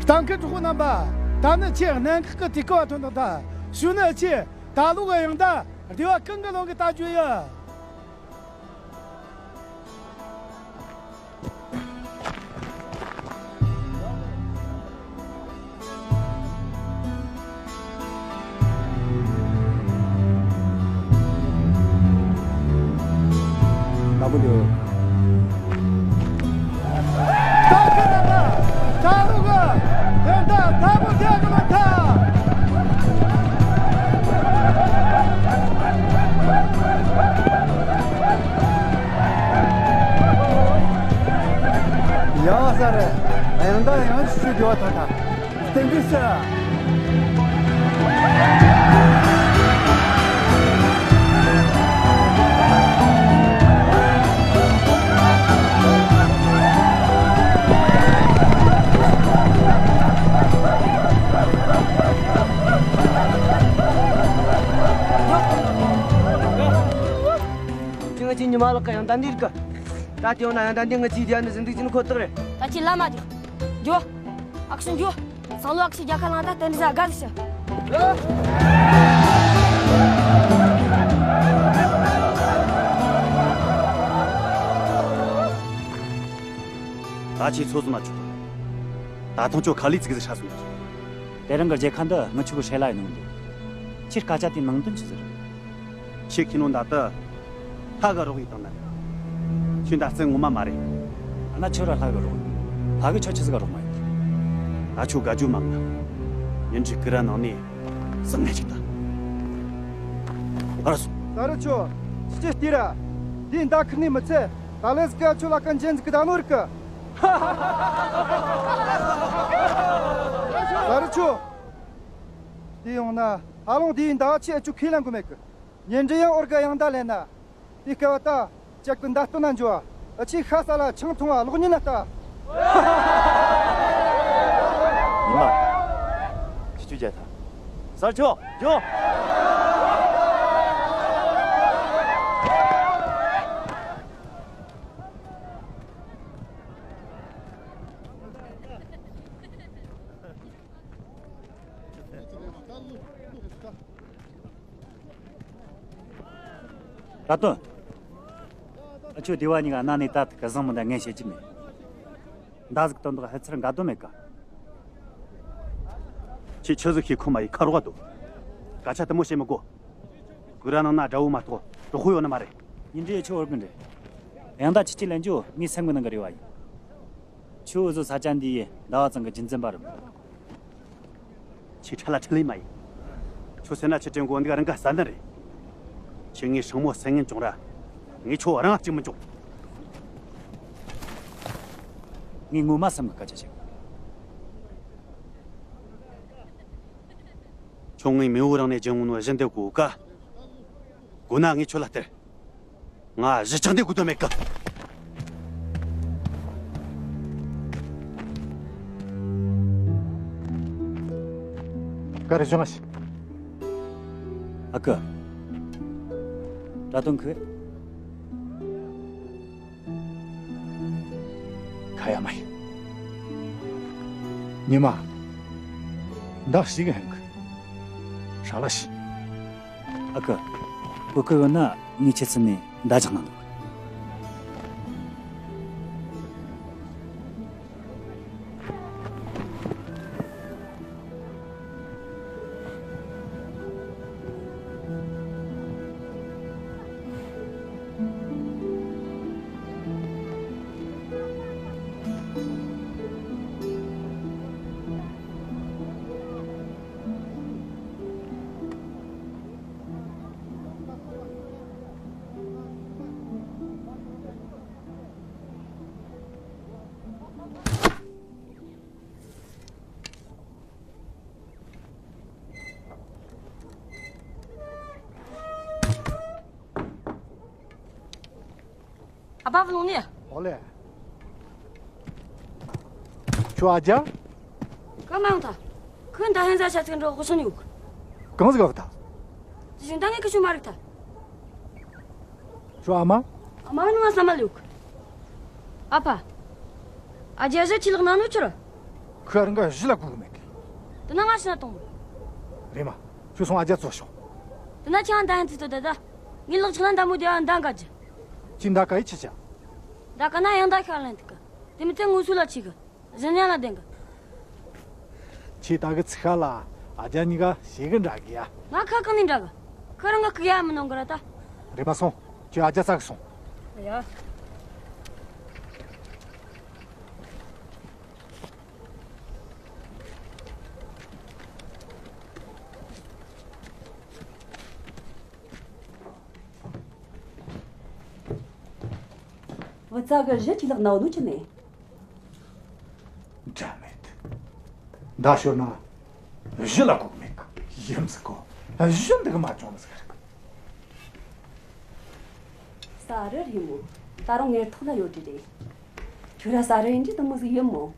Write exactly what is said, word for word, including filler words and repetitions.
ལྟ་མཁན་གྲོགས་པོ་རྣམ་པ། ད་ནི་ཁྱེད་གནད་འགག་གི་དུས་སྐབས་ཐོན་དང་ད། གཞུག་ནི་ཁྱེད་ད་ལོ་གི་ཡང་ད་སྡེ་བ་གང་གི་ལོ་གི་ལྟ་རྒྱུ་ཡོད། ལ་མོ་འདུག་ད་ཁ་ན་ད་ལོ་གི་ཡང་ད་ལ་མོ་འདུག་གི་ལ་ད། ཡ་ས་རེད། ཡང་ད་ཡང་ཆུ་ཆུ་རྒྱུ་བ་ད་ད། བསྟན་འཛིན་ཤ། ཅི་ང་ཅི་ཉི་མ་ལགས་ཀ་ཡང་ད་འདིར་ཀ། ད་དེ་ཡོང་ན་ཡང་ད་འདི་ང་ཅི་དེ་ཡང་ནི་ཟིན་འདུག་ཅི་ནི་ཁོ་ཐག་རེད། ད་ཅི་ལ་མ་དེ། འགྱོ། ཨག་སུ་འགྱོ། སང་ལོ་ཨག་སུ་རྒྱལ་ཁ་ལང་ད་དེ་འདྲ་ཟ་དགའ་རེ་ཤི། ད་ཁྱེད་ཚོ་ཚོ་ན་ཆུག་ད་ཐང་ཆོ་ཁ་ལི་ཙི་གི་ཟི་ཧྲ་སོང་། དེ་རིང་གི་མཇལ་ཁ་འདི་ང་ཆུ་གི་ཧྲེ་ལ་ཡི་ནང་འདུག་ཁྱེད་སྐད་ཆ་དེ་ནང་དོན་ཆི་ཟིག་རེད། ཁྱེད་ཁྱི་ནོ་འདའ་ཏི། ལྷ་ག་རོག་ཡིག་དང་ན། ཁྱོད་འདའ་རྩེ་ངོ་མ་མ་རེད། ཨ་ན་ཁྱོད་ར་ལྷ་ག་རོག་ལྷ་གི་ཁྱོད་ཆི་ཟིག་ག་རོག་མ་ཡིན། ད་ཁྱོད་དགའ་རྒྱུ་མ་མ། ཉིན་གཅིག་གི་ར་ནང་ནས་བསམ་ནས་ཅིག་ད། ཨ་ར་སོ། ད་རུ་ཆོ། ཅི་ཅི་སྟེ་ར། འདི་འདའ་ཁི་ནི་མི་ཚེ། ད་ལེ་ཟི་ཀ་ཆོ་ལ་ཀ་འཇན་ཟི་ཀི་ད་ནོ་རི་ཀི། ད་རུ་ཆོ། དེ་ཡོང་ན་ཧ་ལོང་དེའི་མདའ་ཆེ་ཨ་ཅུ་ཁས་ལེན་དགོས་མེད་གི། ཉིན་འདྲི་ཡང་འོར་ག་ཡང་མདའ་ལེན་ན། དེ་སྐལ་བ་ད་ཅག་གི་མདའ་སྟོན་ན་འཇོ་བ། ཨ་ཆེ་ཤ་ས་ལ་ཆང་འཐུང་བ་ལོག་ཉིན་ན་ལྟ། ཉི་མ། ཆི་ཆུ་རྒྱ་ཐ། གསར་ཆོ་འཇོ། ར་དོན། ཨ་ཆོ་སྡེ་བ་གཉིས་ཀ་གནའ་ནས་ད་ཐུག་གི་བཟང་མི་འདྲ་ངས་བཤད་ཀྱི་མེད། མདའ་ཟིག་སྟོན་དོག་ཧད་ཚར་འགའ་དོན་མེད་ཀ། ཁྱེད་ཆི་ཟིག་ཤེས་ཁོ་མ་ཡི་ཁ་རོག་དོ། སྐད་ཆ་དེ་མོ་བཤད་མི་དགོ། གུ་ར་ནང་ན་དགྲ་བོ་མ་གཏོགས་གྲོགས་པོ་ཡོད་ནི་མ་རེད། ཉིན་འདྲེ་ཆོ་བར་གི་འདྲེ། ཡང་ད་ཁྱི་ཁྱི་ལེན་རྒྱུ་ངའི་སེམས་གི་ནང་གི་རེ་བ་ཡིན། ཆུ་བོ་བཟོ་ས་ཆ་འདི་ཡི་ཟླ་བ་ཚང་གི་རྒྱུན་འཛིན་པ་རུ། ཁྱེད་ཁྲ་ལ་ཁྲི་ལེ་མ་ཡིན། ཁྱོད་སེ་ན་ཁྱི་དྲན་གོ་འདི་ག་རང་ག་ས་ན་རེད། ཁྱེད་ངའི་སྲང་མོ་སེང་ངན་བྱུང་ར། ངས་ཁྱོད་རང་གཅིག་མི་འཇོག་ངས་ངོ་མ་བསམ་གི་སྐད་ཆ་བཤད། ཁྱོད་ངའི་མེས་པོ་རང་ནས་སྦྱིན་འོང་ནོ་བཞིན་དེ་གོ་ཀ། གོ་ན་ངས་ཁྱོད་ལ་སྟེར། ང་གཞི་ཆགས་འདི་དགོས་དོན་མེད་གི། ག་རེ་བྱུང་ང་ཞིག་ཨ་ཀི། ར་དོན་ཁི། ཁ་ཡ་མ་ཡིན། ཉི་མ། འདག་ཞིག་ཧན་གི། ཧྲ་ལ་ཞིག་ཨ་ཀི། གོ་གི་ཡོད་ན་ངས་ཁྱེད་ཚུ་ནས་མདའ་རྒྱག་གནང་འདུག་ཨ་ཕ་བུ་ལོང་ནི། ཨོ་ལེ། ཁྱོད་ཨ་ཅག་གང་མང་ཐ། ཁོས་ད་ཧན་ཟ་ཆ་ཚིག་འགྲོ་ཧུ་སོན་ཡོད། གང་ཟིག་ག་ཐ། དེ་བཞིན་ད་ངས་ཁི་ཆུ་མ་རིག་ཐ། ཁྱོད་ཨ་མ། ཨ་མ་ནི་ང་ས་མ་ལུག་ཨ་ཕ། ཨ་ཅག་ཟ་ཆི་ལག་ན་ནོ་ཆུ་ར། ཁོས་རང་གི་གཞི་ལ་གོ་གི་མེད་གི། དེ་ན་ང་ཕྱི་ན་གཏོང་། རེམ་མ། ཁྱོད་སོང་ཨ་ཅག་ཚོ་ཤོག། དེ་ན་ཁྱེད་ཨ་མདའ་ཡང་ཚིག་ཏུ་བསྡད་ད། ངའི་ལག་ཆ་ན་མདའ་མོ་དེ་ཨ་མདའ་འགའ་རྒྱུ། ཁྱེད་མདའ་ག་ཡི་ཆི་ཆ། མདའ་ག་ན་ཡང་མདའ་ཤར་ལེན་ཐུག་གི། དེ་མི་ཚེ་ངུ་སུ་ལ་ཆི་གི། གཞན་ཡང་ལ་བདེན་གི། ཁྱེད་ད་གི་ཚིག་ཁ་ལ་ཨ་ཅག་གཉིས་ཀ་ཞེ་གི་འདྲ་གི་ཡ། ང་ཁ་གང་ནས་འདྲ་གི། ཁོ་རང་གི་སྐུ་ཡ་མི་གནང་གི་ར་ད། རེམ་མ་སོང་། ཁྱོད་ཨ་ཅག་ཚ་གི་སོང་། ཡ། བུ་ཚ་གི་གཞི་ཅི་ལག་ནའོ་ནུ་ཅི་ནས། འདྲ་མེད། མདའ་ཤོར་ན་གཞི་ལ་གོ་གི་མེད་གི། ཡིན་ཟིག་གོ། གཞི་འདི་གི་མ་བྱུང་ཟིག་རེད། ས་རི་རེད་མོ། ད་རུང་ངའི་ཐོག་ལ་ཡོད་རེད། ཁྱོད་ར་ས་རི་ཡིན་གྱི་དུ་མོ་ཟིག་ཡིན་མོ།